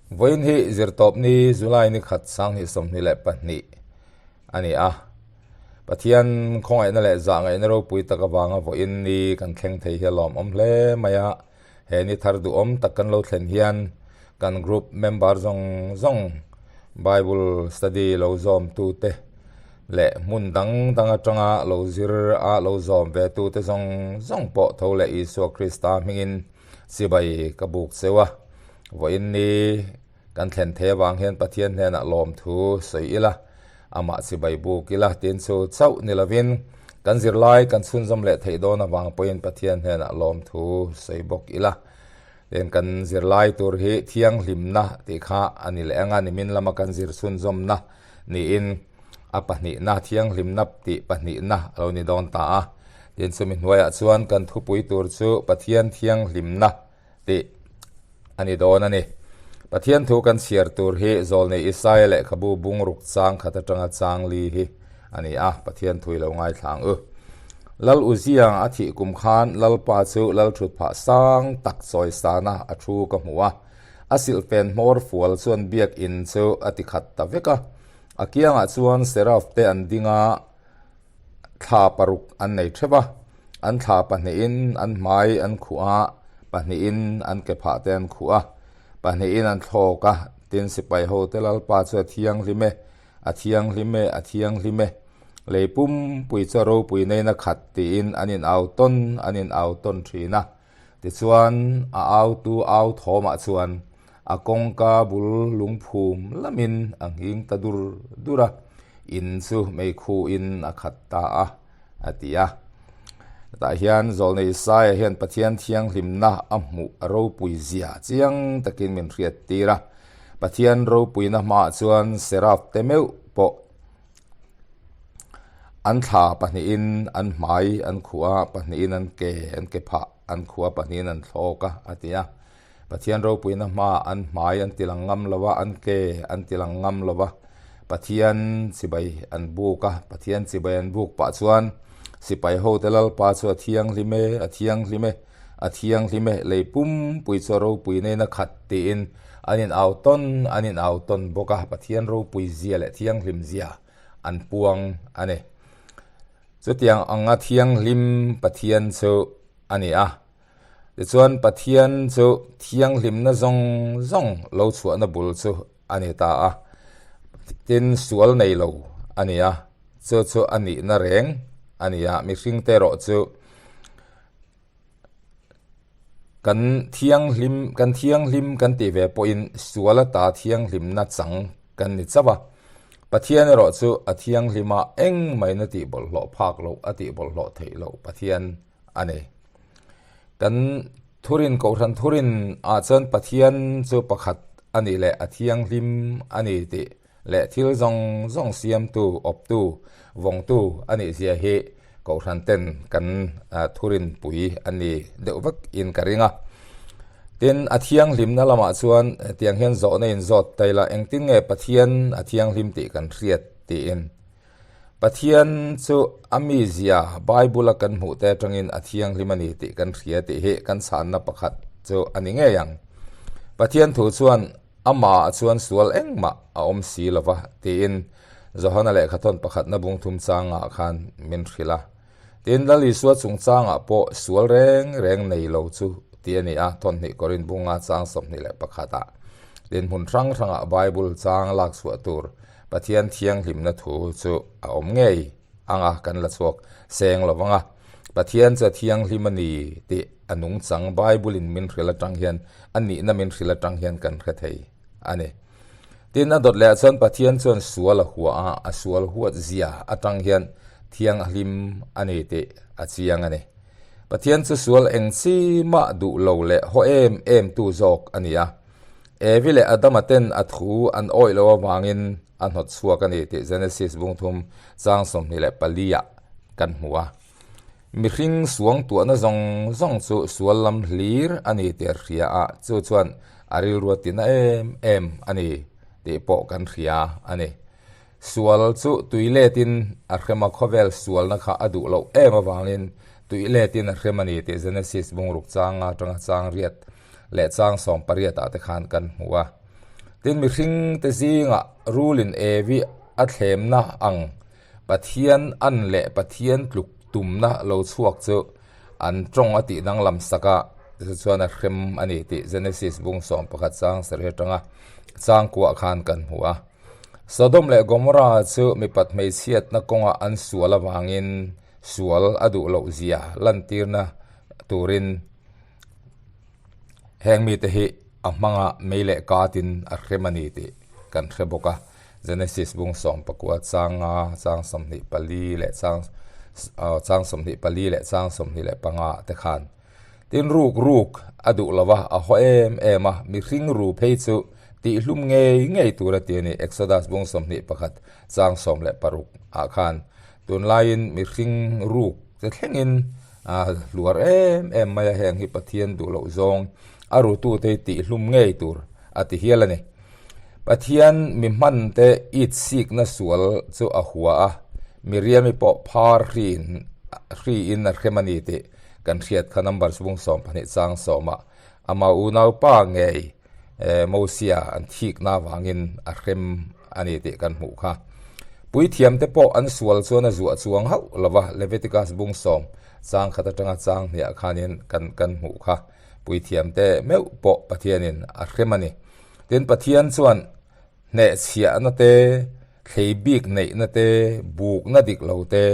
Vawiin hi Zirtawpni July ni khat 2022 a ni a. Pathian khawngaihna leh zahngaihna ropui tak avanga vawiin ni kan thleng thei hi a lawmawm hle mai a. He ni thar duhawm tak kan lo thlen hian kan group member zawng zawng Bible study lo zawmtute leh hmun dang dang atanga lo zir a lo zawm ve tute zawng zawng pawh tho leh Isua Krista hmingin Chibai ka buk cheu a, vawiin ni kan thlen thei avang hian Pathian hnenah lawmthu sawi ila, amah chibai buk ila tin chu chauh ni lovin kan zirlai kan chhunzawm leh theih dawn avang pawhin Pathian hnenah lawmthu sawi bawk ila. Tin kan zirlai tur hi thianghlimna tih kha a ni leh anga nimin lama kan zir chhunzawmna niin a pahnihna thianghlimna tih pahnihna a lo ni dawn ta a. Tin chumi hnuaiah chuan kan thupui tur chu Pathian thianghlimna tih a ni dawn a ni. Pathian thu kan chhiar tur hi Zawlnei Isaia lehkhabu bungruk chang khat atanga chang li hi a ni a, Pathian thu i lo ngaithla ang u. Lal Uzia a thih kum khan Lalpa chu Lalthutphah sang tak chawisana a thu ka hmu a. A silhfen hmawr fual chuan biakinn chu a ti khat ta vek a. A kiangah chuan Seraf te an ding a, thla paruk an nei theuh a. An thla pahnihin an hmai an khuh a, pahnihin an ke phah te an khuh a, pahnihin an thlawk a. Tin, sipai hote Lalpa chu a thianghlim e, a thianghlim e, a thianghlim e. Lei pumpui chu a ropui neina khat tiin an in au tawn, an in au tawn thin a. Tichuan, a autu au thawmah chuan a kawngka bul lungphum lamin a nghing ta dur dur a, in chu meikhuin a khat ta a, a ti a. Hetah hian Zawlnei Isaia hian Pathian thianghlimna a hmuh a ropui zia chiang takin min hriat tir a. Pathian ropuina hmaah chuan Seraf te meuh pawh An thla pahnihin an hmai an khuh a, pahnihin an ke an ke phah an khuh a, pahnihin an thlawk a, a ti a. Pathian ropuina hmaah an hmai an tilang ngam lo a, an ke an tilang ngam lo a, Pathian chibai an buk a, Pathian chibai an buk pah chuan sipai hote Lalpa chu a thianghlim e, a thianghlim e, a thianghlim e, lei pumpui chu a ropui nena khat tiin An in au tawn, an in au tawn bawk a, Pathian ropui zia leh thianghlim zia an puang a ni. Chutiang anga thianghlim Pathian chu a ni a. Tichuan Pathian chu thianghlimna zawng zawng lo chhuahna bul chu a ni ta a. Tin, sual nei lo a ni a, chu chu a nihna reng a ni a, mihringte erawh chu Kan thianghlim kan thianghlim kan tih ve pawhin sual ata thianghlimna chang kan ni chauh a. Pathian erawh chu a thianghlima engmahina tih bawlhhlawh phak loh a tih bawlhhlawh theih loh Pathian a ni. Kan thurin kohhran thurin ah chuan Pathian chu pakhat a nih leh a thianghlim a ni tih leh thil zawng zawng siamtu, awptu, vawngtu a nih zia hi Kohhran ten kan thurinpui a ni deuh vek in ka ring a. Tin, a thianghlimna lamah chuan hetiang hian zawhna in zawt ta ila, engtin nge Pathian a thianghlim tih kan hriat tiin. Pathian chu a mizia Bible a kan hmuh te atangin a thianghlim a ni tih kan hria tih hi kan chhanna pakhat chu a ni ngei ang. Pathian thu chuan Amah chuan sual engmah a awm si lo va, tiin Johana lehkhathawn pakhatna bung thum changah khan min hrilh a. Tin, Lal Isua chungchangah pawh sual reng reng nei lo chu ti a ni a, thawnhnih Korin bunga chang 21 ah. Tin, hmun hrang hrangah Bible chang lak chhuah tur Pathian thianghlimna thu chu a awm ngei anga kan la chhuak seng lo vang a. Pathian chu a thianghlim a ni tih a nungchang Bible in min hrilh atang hian a nihna min hrilh atang hian kan hre thei a ni. Tin, a dawt leh ah chuan Pathian chuan sual a hua a, a sual huat zia atang hian thianghlim a ni tih a chiang a ni. Pathian chu sual eng chi mah duh lo leh haw em em tu zawk a ni a. Evi leh Adama ten a thu an awih loh avangin a hnawt chhuak a ni tih Genesis bungthum chang 24 ah kan hmu a. Mihring suang tuahna zawng zawng chu sual lam hlir a ni tih a hria a, chu chuan a rilru a tina em em a ni tih pawh kan hria a ni. Sual chu tui letin a hrem a, khawvel sualna kha a duh loh em avangin tui letin a hrem a ni tih Genesis bungruk changa atanga chang riat leh chang 18 ah te khan kan hmu a. Tin, mihringte zingah rulin Evi a thlemna ang Pathian an leh Pathian tluk tumna lo chhuak chu an tawng a tih danglam sak a, chu chuan a hrem a ni tih Genesis bung 11 chang sarih atanga chang kuah khan kan hmu a. Sodom leh Gomorrah chu mipat hmeichhiatna kawnga an sual avangin sual a duh loh zia lantirna turin heng mite hi a hmanga mei leh katin a hrem a ni tih kan hre bawk a. Genesis bung 19 changa chang 24 leh chang chang 24 leh chang 25 te khan tin ruk ruk a duh lova a haw em em a mihring ru phei chu tihhlum ngei ngei tur a ti a ni Exodus bung 21 chang 16 ah khan tunlaiin mihring ruk te thlengin a hluar em em mai a heng hi Pathian duh loh zawng a rutute hi tihhlum ngei tur a ti hial a ni. Pathian mi hman te it sikna sual chu a hua a, Miriami pawh phar hri in hri in a hrem a ni tih kan hriat kha number chhung 12 chang sawmah ama unaupa ngei Mosia an thikna avangin a hrem a ni tih kan hmuh kha. Puithiam te pawh an sual chuan a zuah chuang hauh lova Leviticus bung sawm chang khat atanga chang hniah khanin kan kan hmuh kha. Puithiam te meuh pawh Pathianin a hrem a ni. Tin, Pathian chuan hnehchhiahna te, thlei bik neihna te, bukna dik lo te,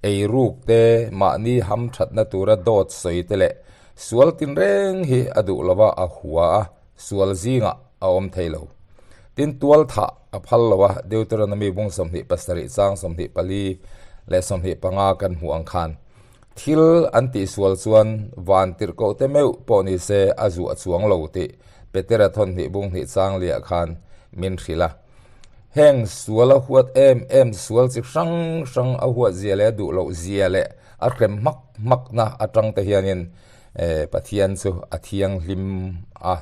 eiruk te, mahni hamthatna tura dawt sawi te leh sual tinreng hi a duh lova a hua a, sual zingah a awm thei lo. Tin, tual thah a phal lo a, Deuteronomy bung 27 chang 24 leh 25 kan hmuh ang khan. Thil an tihsual chuan van tirhkoh te meuh pawh ni se a zuah chuang lo tih Petera thawn hnih bung hnih chang liah khan min hrilh a. Heng sual a huat em em sual chi hrang hrang a huat zia leh a duh loh zia leh a hrem hmak hmak na atang te hianin Pathian chu a thianghlim a,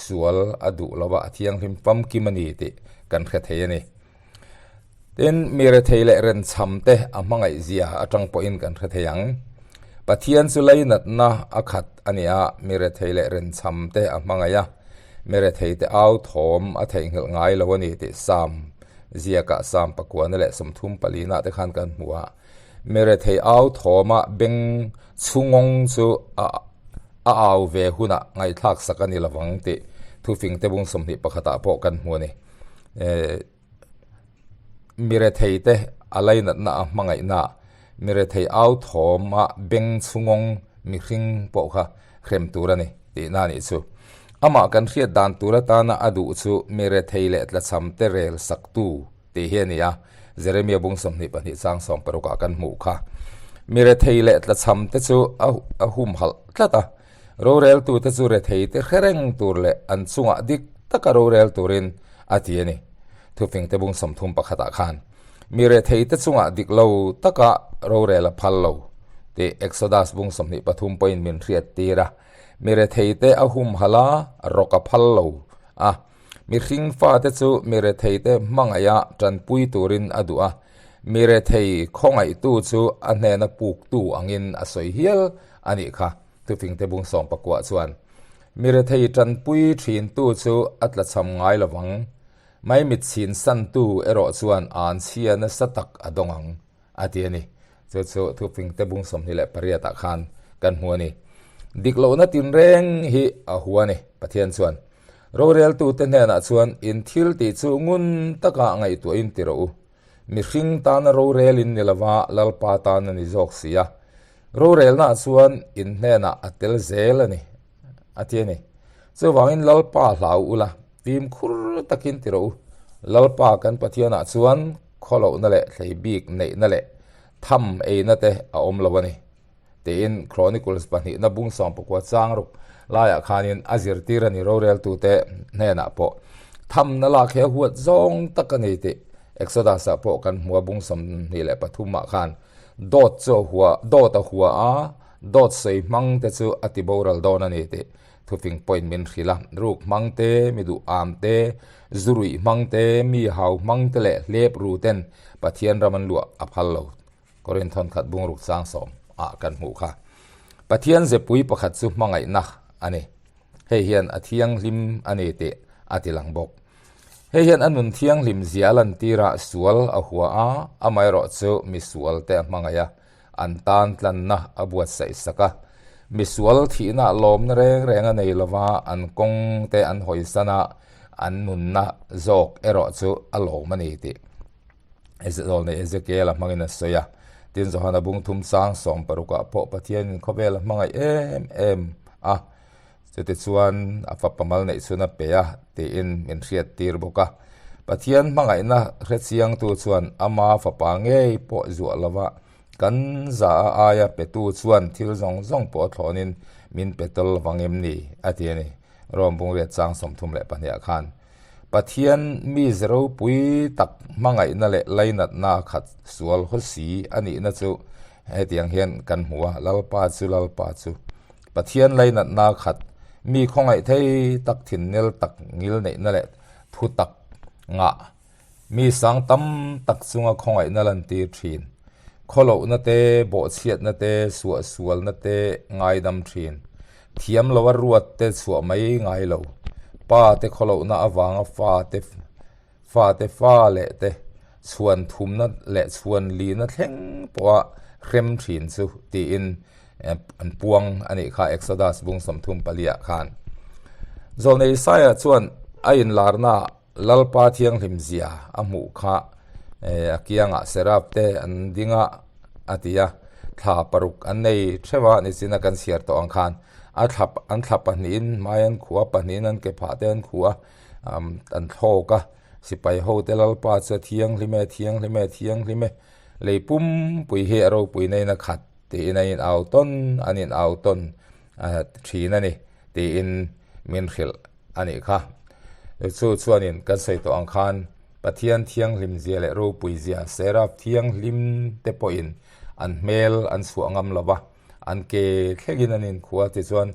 sual a duh lo a, a thianghlim famkim a ni tih kan hre thei a ni. Tin, mi rethei leh renchham te a hmangaih zia atang pawhin kan hre thei ang. Pathian chu lainatna a khat a ni a, mi rethei leh renchham te a hmangaih a, mi rethei te au thawm a theihnghilh ngai lo a ni tih Psalm ziakah Psalm pakuana leh 34 te khan kan hmu a. Mi rethei au thawma beng chhungawng chu a a au ve hunah ngaihthlak sak a ni lovang tih thufing te bung 21 ah pawh kan hmu a ni. Mi rethei te a lainatna a hmangaihna mi rethei au thawm a beng chhungawng mihring pawh kha hrem tur a ni tihna a nih chu. Amah kan hriat dan tur atana a duh chu mi rethei leh tlachham te rel saktu tih hi a ni a, Jeremia bung 22 chang 16 ah kan hmuh kha. Mi rethei leh tlachham te chu a humhalh tlat a, Roreltute chu rethei te hre reng tur leh an chungah dik taka rorel turin a ti a ni. Thufingte bung 31 ah khan mi rethei te chungah dik lo taka rorel a phal lo tih Exodus bung 23 pawhin min hriat tir a. Mi rethei te a humhalh a, rawk a phal lo a. Mihring fate chu mi rethei te hmangaih a tanpui turin a duh a. Mi rethei khawngaihtu chu a hnena puktu angin a sawi hial a nih kha. Thufingte bung 19 chuan, Mi rethei tanpui thintu chu a tlachham ngai lovang, maimit chhin santu erawh chuan an chhia nasa tak a dawng ang, a ti a ni. Chu chu Thufingte bung 28 ah khan kan hmu a ni. Dik lohna tinreng hi a hua a ni, Pathian chuan. Roreltute hnenah chuan, In thil tih chu ngun taka ngaihtuahin ti rawh u. Mihring tana rorel in ni lova, Lalpa tan a ni zawk si a. Rorelnaah chuan in hnenah a tel zel a ni, a ti a ni. Chuvangin Lalpa hlau ula, fimkhur takin ti rawh u. Lalpa kan Pathianah chuan khawlohna leh thlei bik neihna leh tham eina te a awm lo a ni. Tiin Chronicles pahnihna bung 19 chang ruk laiah khanin a zirtir a ni roreltute hnenah pawh thamna lak hi a huat zawng tak a ni tih Exodus ah pawh kan hmu a bung 23 ah khan dawt chu a hua dawt a hua a dawt sawi hmang te chu a ti boral dawn a ni tih thufing point min hrilh a ruk hmang te mi duh am te zuruih hmang te mi hau hmang te leh hlep ru ten Pathian ram an luah a phal lo. Korin thawnkhat bungruk chang sawm ah kan hmuh kha. Pathian zepui pakhat chu hmangaihna a ni. Hei hian a thianghlim a ni tih a ti lang bawk. Hei hian a nun thianghlim zia a lantir a, sual a hua a, amaherawhchu misual te a hmangaih a, an tan tlanna a buatsaih sak a. Misual thihna lawmna reng reng a nei lova, an kawng te an hawisan a, an nunna zawk erawh chu a lawm a ni tih Zawlnei Ezekiel-a hmangin a sawi a. Tin, Johana bung thum chang sawmparukah pawh Pathianin khawvel a hmangaih em em a, Chutichuan, a fapa mal neih chhun a pe a, tiin min hriattir bawk a. Pathian hmangaihna hrechiangtu chuan ama fapa ngei pawh zuah lova kan za a aia petu chuan thil zawng zawng pawh a thlawnin min pe tawl lovang em ni? a ti a ni. Rome bungriat chang 32 ah khan Pathian mi ze ropui tak hmangaihna leh lainatna a khat sual haw si a nihna chu hetiang hian kan hmu a, Lalpa chu Lalpa chu. Pathian lainatna khat, mi khawngaih thei tak thinnel tak ngil neihna leh thu tak ngah, mi sang tam tak chunga khawngaihna lantir thin, khawlohna te, bawhchhiatna te, suahsualna te ngaidam thin, thiam loa ruat te chhuah mai ngai lo, pa te khawlohna avanga fa te Fate fa leh te chhuan thumna leh chhuan lihna thleng pawha hrem thin chu tiin an puang a nih kha Exodus bung 34 ah khan. Zawlnei Isaiah chuan a inlarna Lalpa thianghlim zia a hmuh kha a kiangah Seraph te an ding a a ti a, thla paruk an nei theuh a nichina kan chhiar tawh ang khan a thla an thla pahnihin hmai an khuh a pahnihin an ke phah te an khuh a. An thlawk a, sipai hote Lalpa chu a thianghlim e, thianghlim e, thianghlim e, lei pumpui hi a ropui naiin a khat tiin a in au tawn, an in au tawn thin a ni tiin min hrilh a nih kha. Chu chuanin kan sawi tawh ang khan Pathian thianghlim zia leh ropui zia Seraph thianghlim te pawhin an hmel an chhuah ngam lo va, an ke thlengin an inkhua tichuan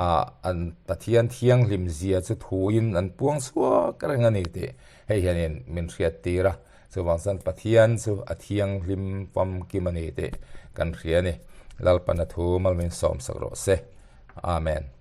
ah an Pathian thianghlim zia chu thuin an puang chhuak reng a ni tih hei hianin min hriat tir a, chuvang chuan Pathian chu a thianghlim famkim a ni tih kan hria a ni. Lalpana thu malmin sawmsak rawh se. Amen.